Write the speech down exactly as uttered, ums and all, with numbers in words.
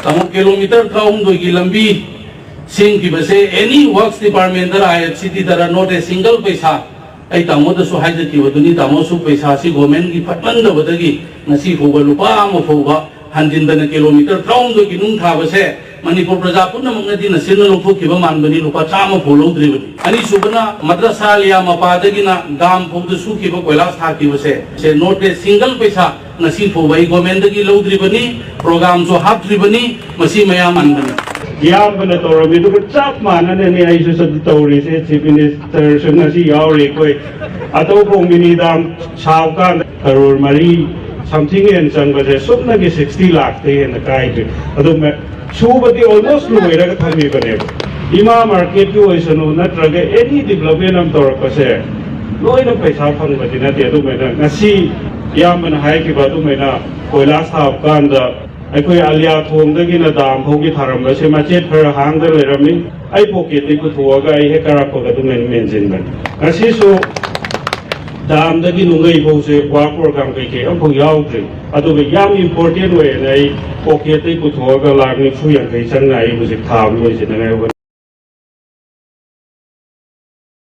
ꯇꯥꯃꯣ, ꯀꯤꯂꯣꯃꯤꯇꯔ ꯇꯔꯥꯍꯨꯝꯗꯣꯏꯒꯤ ꯂꯝꯕꯤ ꯁꯦꯝꯈꯤꯕꯁꯦ, any works department ꯇꯔꯥ, IFCT ꯇꯔꯥ, not a single ꯄꯩꯁꯥ꯫ ꯑꯩ ꯇꯥꯃꯣꯗꯁꯨ ꯍꯥꯏꯖꯈꯤꯕꯗꯨꯅꯤ, ꯇꯥꯃꯣꯁꯨ ꯄꯩꯁꯥꯁꯤ ꯒꯣꯔꯃꯦꯟꯒꯤ ꯐꯠꯃꯟꯗꯕꯗꯒꯤ ꯉꯁꯤ ꯐꯥꯎꯕ ꯂꯨꯄꯥ ꯑꯃ ꯐꯥꯎꯕ ꯍꯟꯖꯤꯟꯗꯅ ꯀꯤꯂꯣꯃꯤꯇꯔ ꯇꯔꯥꯍꯨꯝꯗꯣꯏꯒꯤ ꯅꯨꯡ ꯊꯥꯕꯁꯦ ꯃꯅꯤꯄꯨꯔ ꯄ꯭ꯔꯖꯥ ꯄꯨꯝꯅꯃꯛꯅꯗꯤ ꯅꯆꯤꯟꯅ ꯂꯧꯊꯣꯛꯈꯤꯕ ꯃꯥꯟꯕꯅꯤ, ꯂꯨꯄꯥ ꯆꯥꯝꯃ ꯐꯥꯎ ꯂꯧꯗ꯭ꯔꯤꯕꯅꯤ꯫ ꯑꯅꯤꯁꯨꯕꯅ ꯃꯗ꯭ꯔꯁꯥ ꯑꯂꯤꯌꯥ ꯃꯄꯥꯗꯒꯤꯅ ꯗꯥꯝ ꯐꯥꯎꯗ ꯁꯨꯈꯤꯕ ꯀꯣꯏꯂꯥꯁ ꯊꯥꯈꯤꯕꯁꯦ, ꯁꯦ not a single ꯄꯩꯁꯥ ꯉꯁꯤ ꯐꯥꯎꯕ ꯑꯩ ꯒꯣꯔꯃꯦꯟꯗꯒꯤ ꯂꯧꯗ꯭ꯔꯤꯕꯅꯤ, ꯄ꯭ꯔꯣꯒ꯭ꯔꯥꯝꯁꯨ ꯍꯥꯞꯇ꯭ꯔꯤꯕꯅꯤ, ꯃꯁꯤ ꯃꯌꯥꯝ ꯑꯟꯕꯅꯤ꯫ ꯏꯌꯥꯝꯕꯅ ꯇꯧꯔꯝꯃꯤ, ꯑꯗꯨꯒ ꯆꯞ ꯃꯥꯟꯅꯅꯅꯤ ꯑꯩꯁꯨ ꯁꯤꯗ ꯇꯧꯔꯤꯁꯦ꯫ ꯆꯤꯐ ꯃꯤꯅꯤꯁꯇꯔꯁꯨ ꯉꯁꯤ ꯌꯥꯎꯔꯤ꯫ ꯑꯩꯈꯣꯏ ꯑꯇꯧꯈꯣꯡ ꯃꯤꯅꯤ ꯗꯥꯝ ꯁꯥꯕ ꯀꯥꯟꯗ ꯀꯔꯣꯔ ꯃꯔꯤ ꯁꯝꯊꯤꯡ ꯍꯦꯟꯅ ꯆꯪꯕꯁꯦ ꯁꯨꯞꯅꯒꯤ ꯁꯤꯛꯁꯇꯤ ꯂꯥꯛꯇꯩ ꯍꯦꯟꯅ ꯀꯥꯏꯗ꯭ꯔꯤ꯫ ꯑꯗꯨ ꯃ-, ꯁꯨꯕꯗꯤ ꯑꯣꯜꯃꯣꯁ ꯂꯣꯏꯔꯒ ꯊꯝꯃꯤꯕꯅꯦꯕ꯫ ꯏꯃꯥ ꯃꯥꯔꯀꯦꯠꯀꯤ ꯑꯣꯏꯁꯅꯨ, ꯅꯠꯇ꯭ꯔꯒ ꯑꯦꯅꯤ ꯗꯤꯕꯂꯞꯃꯦꯟ ꯑꯃ ꯇꯧꯔꯛꯄꯁꯦ ꯂꯣꯏꯅ ꯄꯩꯁꯥ ꯐꯪꯕꯗꯤ ꯅꯠꯇꯦ꯫ ꯑꯗꯨꯃꯥꯏꯅ ꯉꯁꯤ ꯏꯌꯥꯝꯕꯅ ꯍꯥꯏꯈꯤꯕ ꯑꯗꯨꯃꯥꯏꯅ ꯀꯣꯏꯂꯥꯁ ꯊꯥꯕ ꯀꯥꯟꯗ ꯑꯩꯈꯣꯏ ꯑꯂꯤꯌꯥ ꯊꯣꯡꯗꯒꯤꯅ ꯗꯥꯝ ꯐꯥꯎꯒꯤ ꯊꯥꯔꯝꯕꯁꯦ ꯃꯆꯦꯠ ꯈꯔ ꯍꯥꯡꯗ ꯂꯩꯔꯝꯃꯤ꯫ ꯑꯩ ꯄꯣꯀꯦꯠꯇꯒꯤ ꯄꯨꯊꯣꯛꯑꯒ ꯑꯩ ꯍꯦꯛ ꯀꯥꯔꯛꯄꯒ ꯑꯗꯨꯃꯥꯏꯅ ꯃꯦꯟꯁꯤꯟꯕꯅꯤ꯫ ꯉꯁꯤꯁꯨ ꯗꯥꯝꯗꯒꯤ ꯅꯨꯡꯒꯩ ꯐꯥꯎꯁꯦ ꯋꯥꯔꯛ ꯄ꯭ꯔꯣꯒ꯭ꯔꯥꯝ ꯀꯩꯀꯩ ꯑꯃꯐꯥꯎ ꯌꯥꯎꯗ꯭ꯔꯤ꯫ ꯑꯗꯨꯒ ꯌꯥꯝ ꯏꯝꯄꯣꯔꯇꯦꯟ ꯑꯣꯏꯌꯦꯅ ꯑꯩ ꯄꯣꯀꯦꯠꯇꯒꯤ ꯄꯨꯊꯣꯛꯑꯒ ꯂꯥꯛ ꯅꯤꯐꯨ ꯌꯥꯡꯈꯩ ꯆꯪꯅ ꯑꯩ ꯍꯧꯖꯤꯛ ꯊꯥꯕ ꯂꯣꯏꯁꯤꯟꯅꯉꯥꯏ ꯍꯣꯠꯅꯔꯤ꯫